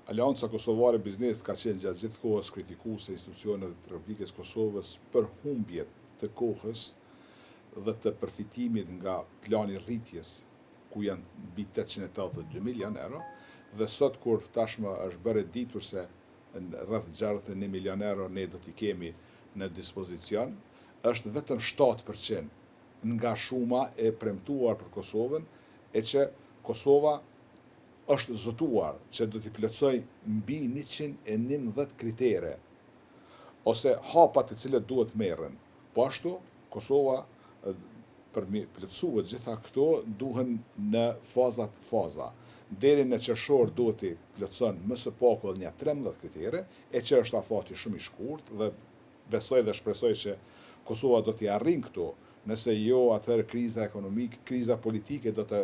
Aleanca Kosovare e Biznesit ka qenë gjatë gjithë kohës kritikuese e institucioneve të Republikës së Kosovës për humbje të kohës dhe të përfitimit nga plani i rritjes, ku janë mbi 882 milion euro, dhe sot kur tashmë është bërë e ditur se rreth 61 milion euro ne do t'i kemi në dispozicion, është vetëm 7% nga shuma e premtuar për Kosovën, e që Kosova është zotuar që do t'i plotësojë mbi 111 kritere ose hapat të cilët duhet merren. Po ashtu, Kosova për mi plotësue gjitha këto duhen në fazat faza. Deri në qershor duhet t'i plotëson më së paku edhe një 13 kritere, e që është afati shumë i shkurt dhe besoj dhe shpresoj që Kosova do t'i arrin këto, nëse jo atëherë kriza ekonomike, kriza politike do të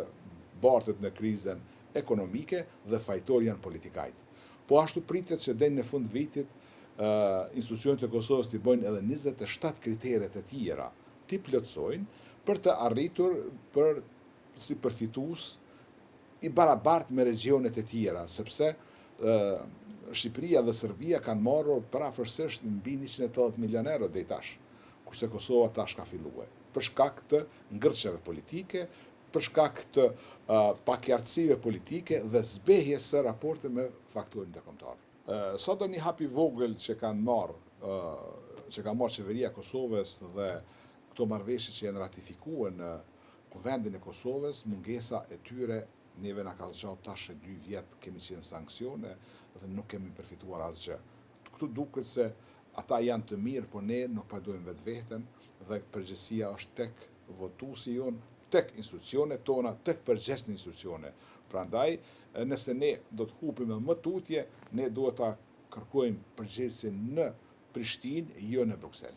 bartet në krizën ekonomike dhe fajtor janë politikajt. Po ashtu pritet që deri në fund vitit institucionet e Kosovës t'i bëjnë edhe 27 kritere të tjera, t'i plotësojnë për të arritur për si përfitues i barabart me regionet e tjera, sepse Shqipëria dhe Serbia kanë marrë përafërsisht mbi 180 milion euro deri tash, kurse Kosova tash ka fillue, për shkak të ngërçeve politike, për shkak të paqartësive politike dhe zbehjes së raporteve me faktorin ndërkombëtar. Sado një hap i vogël që kanë marrë, që ka marrë qeveria e Kosovës dhe këto marrëveshje që janë ratifikuar në Kuvendin e Kosovës, mungesa e tyre neve na ka zgjatur tash e 2 vjet, kemi qenë sanksione dhe nuk kemi përfituar asgjë. Këtu duket se ata janë të mirë, por ne nuk pa dojmë vetveten dhe përgjegjësia është tek votuesi jonë, tek institucionet tona, tek përgjegjës në institucione. Prandaj, nëse ne do të hupim edhe më tutje, ne duhet ta kërkojmë përgjegjësinë në Prishtinë, jo në Bruksel.